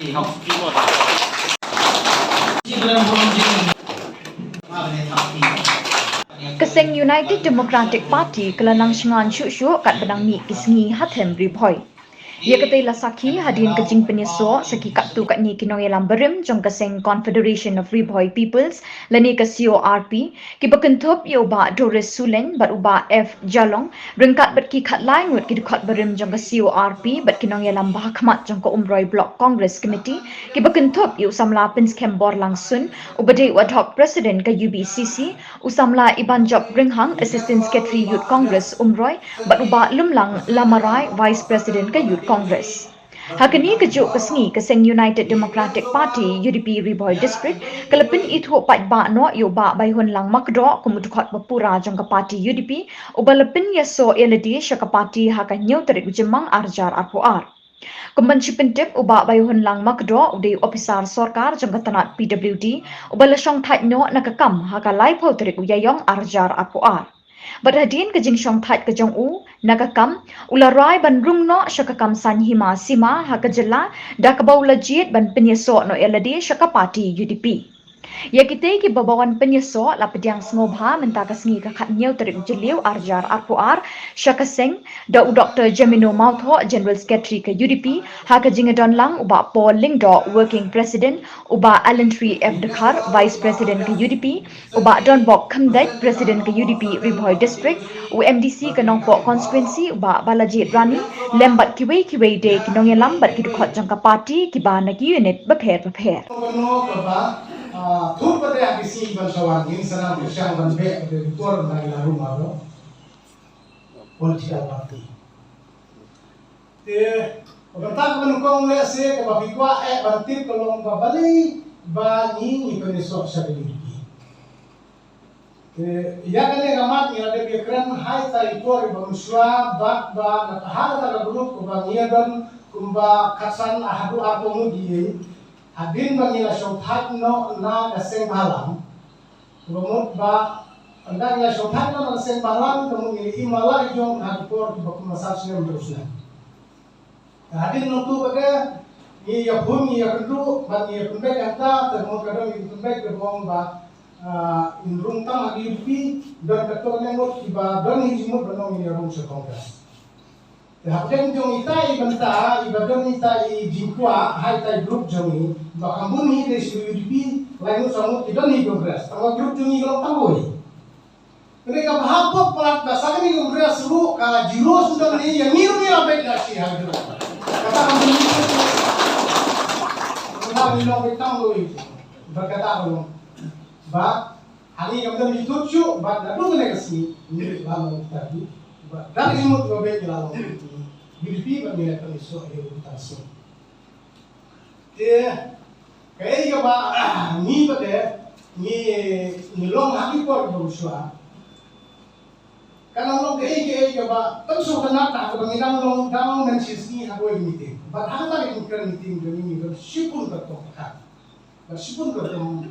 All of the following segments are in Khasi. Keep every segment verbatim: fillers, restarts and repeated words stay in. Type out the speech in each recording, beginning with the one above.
Ka seng United Democratic Party ka la nang shngaiñ shuh shuh katba nang mih ki sngi ha Them Ri Bhoi. Ïa katei la sakhi hadien ka jingpynïasoh sa ki katto katne ki nongïalam barim jong ka seng Confederation of Ri Bhoi Peoples lane ka C O R P, kiba kynthup ïa u Bah Doris Sulein bad u Bah F Jalong, ryngkat bad ki khatlai ngut ki dkhot barim jong ka C O R P bad ki nongïalam ba ha khmat jong ka Umroi Block Congress Committee, kiba kynthup ïa u samla Pynskhem Borlang Sun, uba dei u ad hoc president ka U B C C, u samla Ibanjop Ringhang, Assistant Secretary Youth Congress Umroi, bad u Bah Lumlang Lamarai, Vice President ka Youth Congress. Ha kane kajuh ka sngi, ka seng United Democratic Party, U D P, Ri Bhoi District ka la pynithuh paidbah noh ïa u Bah Baihunlang Makdoh kum u dkhot ba pura jong ka party U D P, uba la pynïasoh ïalade sha ka party ha ka hynñiew tarik u Jymmang ar hajar arphew ar. Kum ban shu pyntip, u Bah Baihunlang Makdoh u dei u ophisar sorkar jong ka tnat P W D, uba la shongthait noh na ka kam ha ka laiphew tarik u Ïaïong ar hajar arphew ar. Bad hadien ka jingshongthait ka jong u na ka kam, u la rai ban rung noh sha ka kam saiñ hima sima ha ka jylla, da kaba u la jied ban pynïasoh noh ïalade sha ka party U D P. Ïa kitei kiba wan pynïasoh la pdiang sngewbha mynta ka sngi ka khathynñiew tarik u Jylliew ar hajar arphew ar sha ka seng, da u Doktor Jemino Mawthoh, General Secretary ka U D P, ha ka jingïadonlang u Bah Paul Lyngdoh, Working President, u Bah Allentree F Dkhar, Vice President ka U D P, u Bah Donbok Khymdeit, President ka U D P Ri Bhoi District, u M D C ka Nongpoh Constituency, u Bah Balajied Rani, lem bad kiwei kiwei de ki nongïalam bad ki dkhot jong ka party kiba na ki unit bapher bapher. Kano kaba, ah, thut pat ïa ki sngi ban sa wan, ngin sa nang pyrshang ban beh ïa ki por ban ïa la rum aro political party. Te, ba kata ka nyngkong lehse kaba phi kwah eh ban tip ka long ba balei ba ngi ngi pynïasoh sha ka U D P. Te, ïa kane ka mat ngi la dep ïakren ha ita i por iba mynshuwa bad ba na ka ha kata ka group kaba ngi ïadon kumba khatsan haduh arphew ngut ïa i. Hadien ba ngi la shongthait noh na ka seng bhalang. Kaba mut ba ynda ngi la shongthait noh na ka seng bhalang, ka mut ngi la im la la jong ha ki por kiba kum la sat snem hynriew snem. Hadien nangtu pat de ngi ïa phone, ngi ïa kynduh bad ngi ïa pynbeit hangta, te mut ka don ngi pynbeit ka bong ba, ah, in rung tang ha ki U D P, don katto katne ngut kiba don hi jingmut ba nong ngi ïa rung sha Congress. Te hapdeng jong ita i bynta iba don ita i jingkwah ha ita i group jong ngi ba kham bun hi dei sha U D P, lai ngut saw ngut ki don hi Congress. Tangba group jong ngi ka long tang kawei. Kane ka bha pop palat ba sa kane ka Congress ruh ka zero sdang ni ïa ngi ruh ngi la beit da shi ha. Kata ka mut kata ngi long beit tang doi. Ba kata ka long ba ha ngi kam dang ithuh shuh ba naduh kane ka sngi ngi la long kita ki ba da ka jingmut ba beit ngi la long U D P ba ngi la pynïasoh ïa u tang sngi. Te kaei kaba ngi pat de ngi, ngi long ha ki por kiba mynshuwa. Ka nang long kaei kaei kaba pynshong ka nat na kaba ngi nang long dang mynshisngi ha kawei ka meeting. Bad ha kata ka jingkren meeting jong ngi ngi don shibun ka rukom ka khat. Bad shibun ka rukom,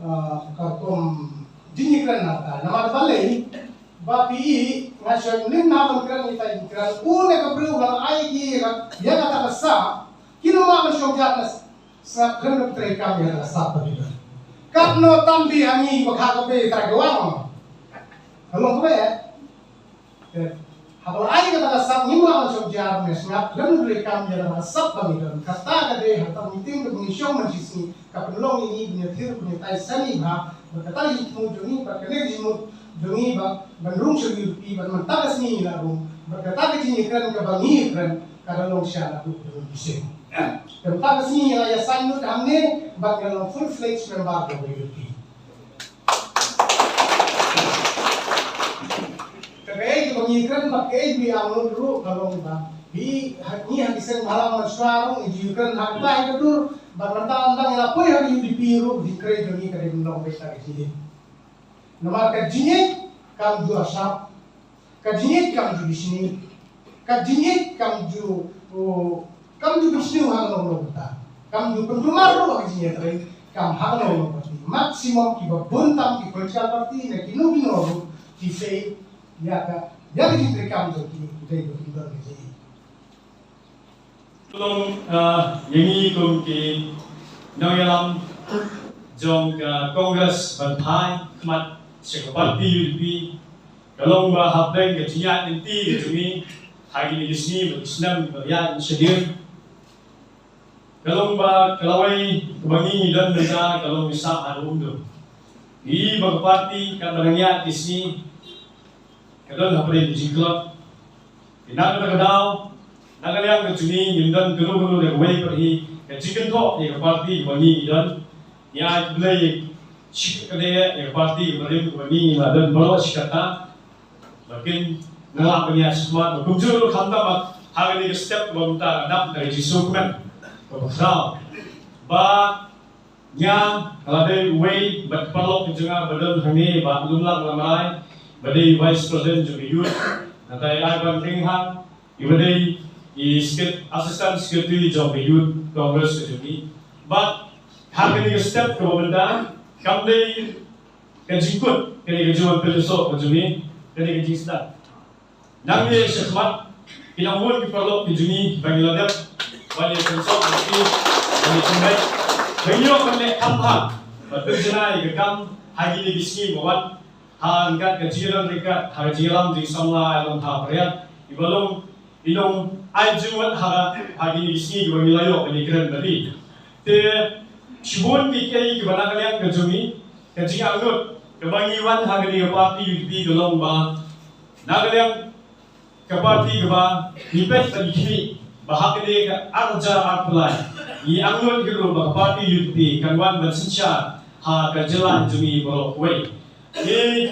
ah, ka rukom jingkren na kata. Namar balei ba phi i nga shu nym na ban kren ita jingkren. Une ka briew ba la ai ki ïa kata ka sap. Kino ma ban shong jar na sngap khlem da treikam ïa ka sap ba ki don. Katno tam bi ha ngi ba kha ka bei trai ka wang. Ka long kaba eh. Te haba la ai kata ka sap ngim lah ban shong jar ne sngap khlem da treikam ïa ka sap ba ngi don. Kata ka dei ha kata ka meeting kaba ngi shong mynshisngi. Ka pynlong ïa ngi ban ïathir ban ïatai sani bha bad kata ka jingthmu jong ngi bad kane ka jingmut jong ngi ba ban rung sha U D P bad mynta ka sngi ngi la rung bad kata ka jingïakren kaba ngi ïakren ka la long sha naduh ka dang bishing. Te mynta ka sngi ngi la ïasain lut hangne bad ngi la long full fledged member ka U D P. Te kaei kaba ngi ïakren bad kaei ba ngi angnud ruh ka long ba ngi ha, ngi ha ki seng bhalang mynshuwa ruh ngi ju ïakren ha kata hi ka dur. Bad mynta ynda ngi la poi ha ka U D P ruh ka jingkhrei jong ngi ka dei ban long beit ka jingïeit. Namar ka jingïeit kam ju asap, ka jingïeit kam ju bishni, ka jingïeit kam ju, oh, kam ju bishni ha kano kano ka bynta, kam ju pynkulmar ruh ha ka jingïatrei, kam ha kano kano ka party. Maximum kiba bun tam ki political party ne kino kino ruh ki fail ïa ka, ïa ka jingtreikam jong ki, ki dei ba kin don ka jingïeit. Long, ah, ïa ngi kum ki nongïalam jong ka Congress ban phai khmat sha ka party U D P, ka long ba hapdeng ka jingïaid lynti ka jong ngi ha kine ki sngi bad ki snem ba ïaid shadien, ka long ba ka lawei kaba ngi ngi don mynta ka long ngi sah ha ka umdum. Ngi ba ka party katba nang ïaid ki sngi ka don hapdeng ka jingtlot. Te na kata ka daw, na ka liang ka jong ngi ngim don kano kano da kawei pat hi ka jingkynthoh ïa ka party kaba ngi ngi don. Ngi ai khublei shikatkane ïa ka party kaba rim kaba ngi ngi la don baroh shi katta. Ba kin nang lah ban ïaid shakhmat, ba kumjuh ruh khamtam ba ha kane ka step kaba mynta nga dap da ka jingsngewkmen kaba khraw ba nga la dei uwei bad paralok ka jong nga ba don hangne, Bah Lumlang Lamrai, ba dei Vice President jong ka Youth, nangta i Ivan Ringhang, iba dei i Secret-, Assistant Secretary jong ka Youth Congress ka jong ngi. Bad ha kane ka step kaba mynta kam dei ka jingkut kane ka jingwan pynlyngngoh ka jong ngi, kane ka jingsdang. Nangne shakhmat ki nang bun ki paralok ki jong ngi ba ngi la dep ban ïa kynsok bad ki, ban ïa kynbeit, ba ngi ïoh ban leh kham bha bad pynjanai ïa ka kam ha kine ki sngi ba wan, ha ryngkat ka jingïadon ryngkat ha ka jingïalam jingsamla ïa long ha pyrshah iba long i nongai jingwan ha, ha kine ki sngi kiba ngi la ïoh ban ïakren bad i. Te shibun ki kiei kiba na ka liang ka jong ngi, ka jingangnud kaba ngi wan ha kane ka party U D P ka long ba na ka liang ka party kaba ngi peit bad ngi khmih ba ha kane ka ar hajar arphew lai ngi angnud hi ruh ba ka party U D P kan wan ban synshar ha ka jylla jong ngi baroh kawei. Ngi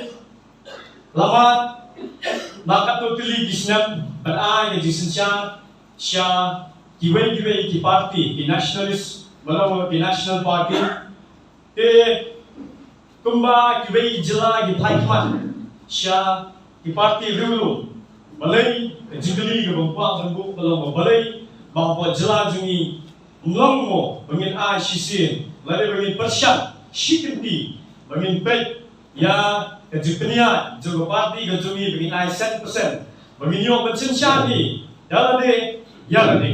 la mad ba katto katne ki snem ban ai ka jingsynshar sha kiwei kiwei ki party, ki nationalist, ba long ki national party. Te kumba kiwei ki jylla ki phai khmat sha ki party riewlum, balei, ka jingkylli kaba kwah ban buh ka long ba balei ba hapoh jylla jong ngi ym long mo ba ngin ai shisien lane ba ngin pyrshang shi kyntien ba ngin peit ïa ka jingpynïaid jong ka party ka jong ngi ba ngin ai cent percent ba ngin ïoh ban synshar hi da lade ïa lade.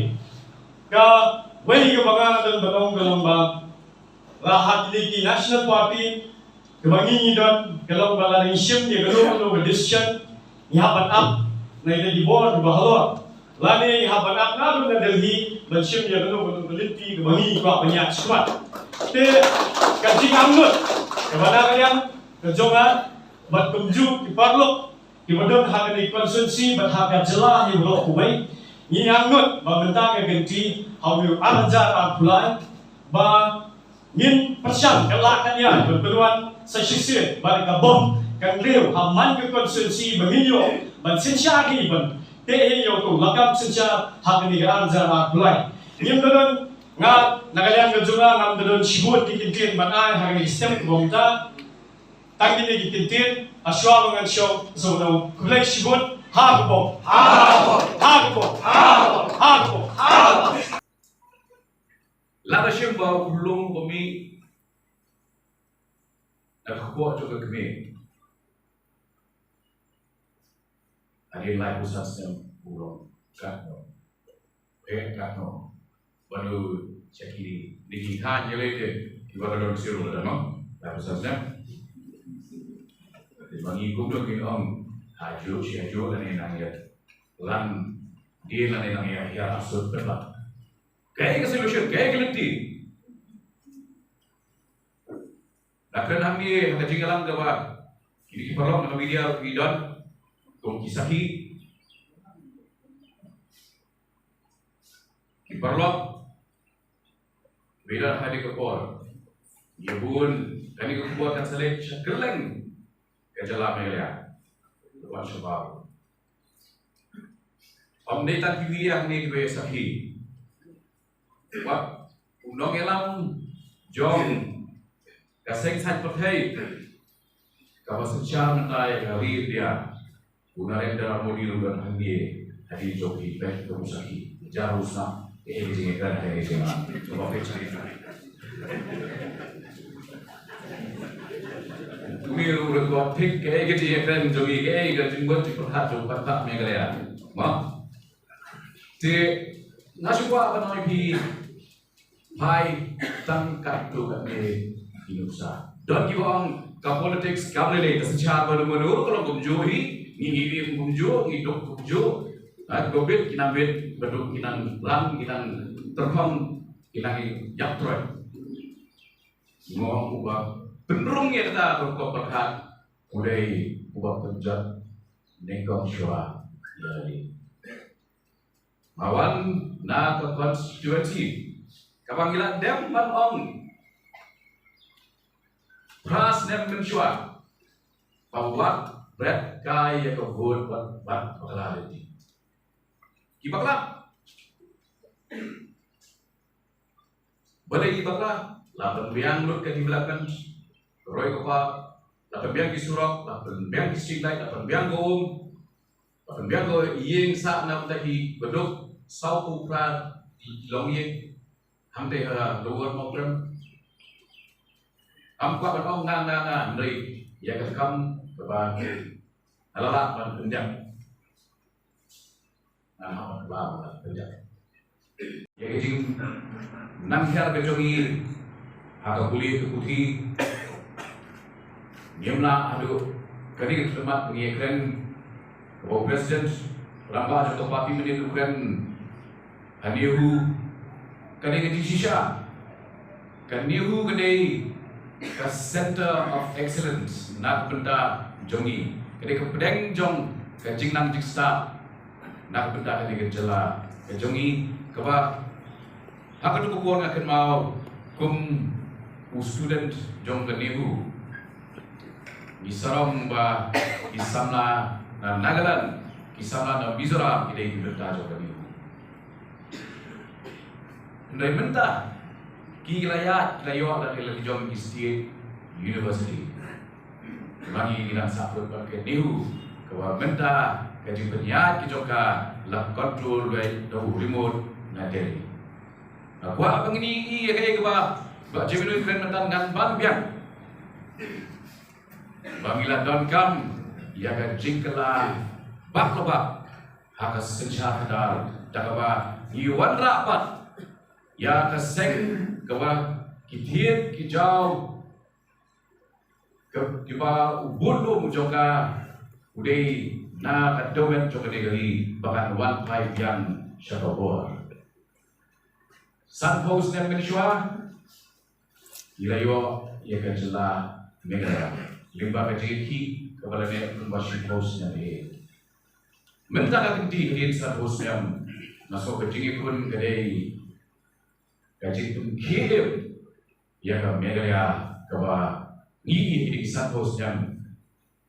Kawei kaba nga don ban ong ka long ba la ha kine ki national party kaba ngi ngi don ka long ba lada ngi shim ïa kano kano ka decision ngi hap ban ap na ïa ki bor kiba halor. Lane ngi hap ban ap naduh na Delhi ban shim ïa kano kano ka lynti kaba ngi kwah ban ïaid shakhmat. Te ka jingangnud kaba na ka liang ka jong nga bad kumjuh ki paralok kiba don ha kane ka constituency bad ha ka jylla hi baroh kawei, ngi angnud ba mynta ka kynti ha u ar hajar arphew lai ba ngin pyrshang ka lah ka ñiah ban pynwan sa shisien ba ka bom kan riew ha man ka constituency ba ngin ïoh ban synshar hi ban teh hi ïa uto u lakam synshar ha kane ka ar hajar arphew lai. Ngim da don, nga na ka liang ka jong nga ngam da don shibun ki kyntien ban ai ha kane ka step kaba mynta. Tang kine ki kyntien, ha shuwa ba ngan shong, sa ban ong khublei shibun, ha ka bom. Ha ka bom. Ha ka bom. Ha ka bom. Lada shim ba u lung ba mih na ka kpoh jong ka kmie. Hadien laiphew san snem u long katno. Eh, katno. Bad u sha ki, ki thaiñ ïalade, kiba la don shuh lada, no? Laiphew san snem. Te ma ngi kumno ngin ong, hajuh shi hajuh lane nang ïa lan dien lane nang ïa hiar asut pynban. Kaei ka solution, kaei ka lynti? Nga kren hangne ha ka jingïalang kaba kine ki paralok na ka media ruh ki don kum ki sakhi. Ki paralok, bad ha kane ka por, ïa bun kane ka khubor kan sa leit sha kylleng ka jylla Meghalaya. Wan shabar. Ym dei tang ki media hangne kiba ïa sakhi. Wat u nongïalam jong ka seng saiñ pyrthei kaba synshar mynta ïa ka ri India, u Narendra Modi ruh u don hangne, hadien jong ki peit ka u sakhi, jar u sah kaei ka jingïakren, kaei ka jingïakren kaba peit. Une ruh u record thik kaei ka jingïakren jong ngi, kaei ka jingmut jingpyrkhat jong u paidbah Meghalaya. Mo? Te Nga shu kwah ban ong ïa phi, phai tang katto katne ki nuksa. Don kiba ong ka politics kam lei lei, ka synshar ba mano mano ka long kumjuh hi, ngi ngi ïa kumjuh, ngi duk kumjuh. Ha, kiba bit ki nang bit, kiba duk ki nang lang, ki nang tyrkhong, ki nang ïap troi. Nga ong uba pynrung ïa kata ka rukom pyrkhat u dei uba pynjot nyngkong shuwa ïa lade. Nga wan na ka constituency kaba ngi la dem ban ong phra snem mynshuwa ba wat bret kai ïa ka vote bad, bad bakla lynti. Ki bakla. Balei ki bakla? La pynbiang lut ka development, ka roi ka par, la pynbiang ki surok, la pynbiang ki street light, la pynbiang ka um, la pynbiang ka ïing sah na bynta kiba duk sawphew phra ki longïing hangtei ha Lower Mawkyrwat. Ngam kwah ban ong nga nga nga, hynrei ïa ka kam kaba nga la lah ban pynjah. Nga la lah ban pynjah ïa ka jingnang hiar ka jong ngi ha ka pule ka puthi. Ngim lah haduh kane ka khmat ngi ïakren, kaba u President rangbah jong ka party mynnin u kren ha NEHU. Kane ka jingshisha, ka NEHU ka dei ka Center of Excellence na ka bynta jong ngi. Ka dei ka pdeng jong ka jingnang jingstad na ka bynta kane ka jylla ka jong ngi, kaba ha katu ka por nga kynmaw kum u student jong ka NEHU, ngi sarong ba ki samla na Nagaland, ki samla na Mizoram ki dei ki bynta jong ka NEHU. Hynrei mynta ki la ïaid, ki la ïoh lade la ki jong ki state university. Te ma ngi ngi dang sah put bad ka NEHU, kaba mynta ka jingpynïaid ka jong ka la control da u remote na Delhi. Nga kwah ba ngin ïohi ïa kaei kaba Bah Jemino u kren mynta, ngan ban biang ba ngi la donkam ïa ka jingkylla bak la bak ha ka synshar khadar, da kaba ngi wanrah pat ïa ka seng kaba ki thied ki jaw, ka, kiba u bun lum jong ka u dei na ka dewmet jong kane ka ri, ba kan wan phai biang sha ka bor. Sanphew snem mynshuwa ngi la ïoh ïa ka jylla Meghalaya lyngba ka jingïakhih kaba la neh kumba shiphew snem hi. Mynta ka kynti hadien sanphew snem, nga sngew ka jingïakhun ka dei ka jingpynkhie ïa ka Meghalaya kaba ngi ïa ki dei sanphew snem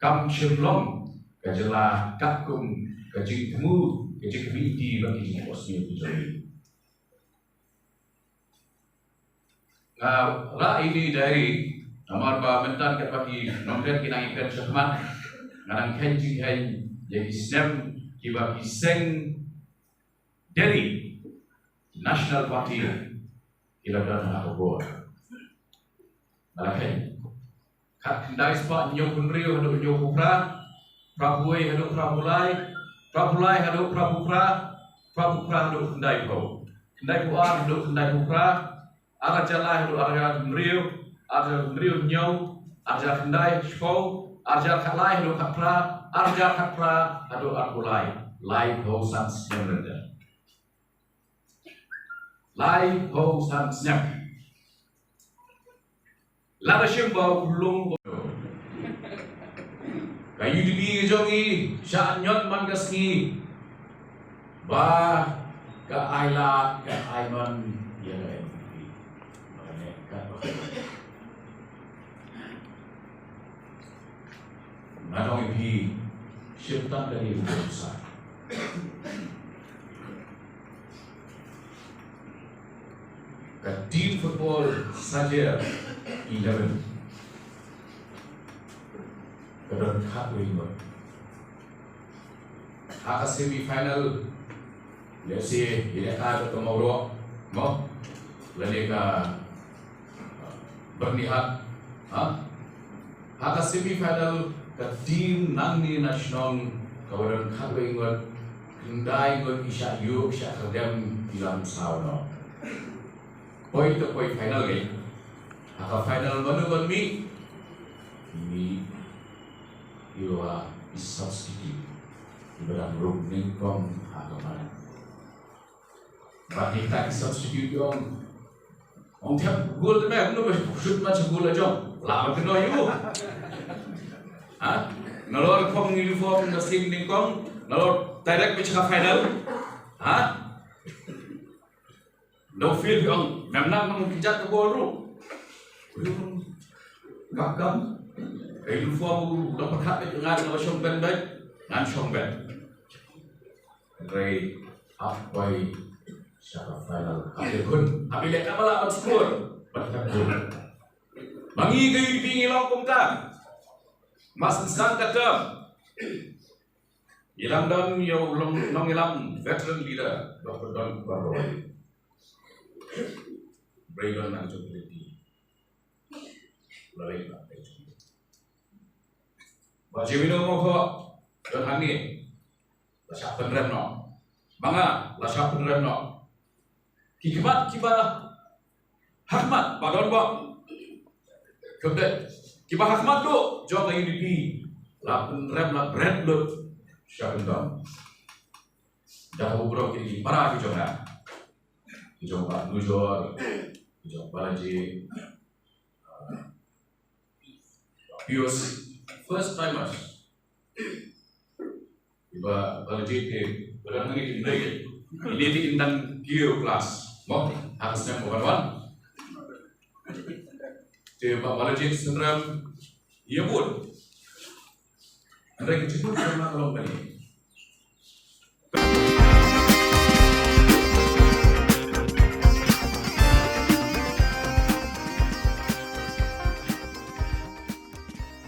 kam shym long ka jylla katkum ka jingthmu, ka jingthmu ïa ki jingphohsniew ki jong ngi. Nga rah ïa ine i diary namar ba mynta katba ki nongkren ki nang ïakren shakhmat, nga nang kheiñ jingkheiñ ïa ki snem kiba ki seng Delhi National Party ki la don ha ka bor. Nga la kheiñ. Khatkhyndai spah hynñiewphew hynriew haduh hynñiewphew phra, phraphew wei haduh phraphew lai, phraphew lai haduh phraphew phra, phraphew phra haduh khyndaiphew, khyndaiphew ar haduh khyndaiphew phra, ar hajar lai haduh ar hajar hynriew, ar hajar hynriew hynñiew, ar hajar khyndai shiphew, ar hajar khatlai haduh khatphra, ar hajar khatphra haduh arphew lai, laiphew san snem lynter. Laiphew san snem. Lada shim ba u lung ka U D P ka jong ngi, shah ñiot man ka sngi ba ka ai lad, ka ai man ïa ka N P P. Ba ka neh kat ba ka Nga ong ïa phi, shim tang kane u Bonsai. Ka team football Sajer eleven ka don khatwei ngut. Ha ka semi final, let's say, ïa ka, ka Mawroh, mo, lane ka Byrnihat, ha? Ha ka semi final ka team nangne na shnong kaba don khatwei ngut, Hyndai ngut ki shah ïuh, ki shah kyrdem, ki lam saw noh. Poi te poi final ngi. Ha ka final mano ban mih? Mih ïa ki substitute kiba dang rung nyngkong ha ka mane. Bad kita ki substitute ong, ong thep gol te me, kumno ba shoot man sha gol la jong. La ba kynnoh ïa u. Ha? Nalor phong uniform na sim nyngkong, nalor direct beit sha ka final. Ha? Nalor field ong, mem nang nang kjat ka bol ruh. Ka kam. Ka uniform u dang pyrkhat beit, ngan ngan shong ben beit. Ngan shong ben. Hynrei hap poi sha ka final. Hap ïakhun, hap ïaleh kaba lah ban score. Bad hap gol. Ma ngi ka U D P ngi long kumta. Mar shisien ka term, ngi dang don ïa u long, nongïalam veteran leader, Doctor Don Kpar Rawlei. Brei don nang jong U D P. La lei ba. Ba Jemino Mawthoh don hangne, la shah pynrem noh. Ba nga, la shah pynrem noh. Ki khmat kiba ha khmat ba don ba. Kumta kiba ha khmat ruh jong ka U D P la pynrem, la bret lut sha kyndong. Da u brok ki para ki jong nga, ki jong Bah Nujor, ki jong Bah Lajied, Pius, first timers. Iba, Bah Lajied te, ba dang ngi Hynrei. Ini te in dang kiew class. Mo, ha ka snem ba wan wan. Te Bah Lajied Synrem, ïa bud. Hynrei ka jingmut ka long kane.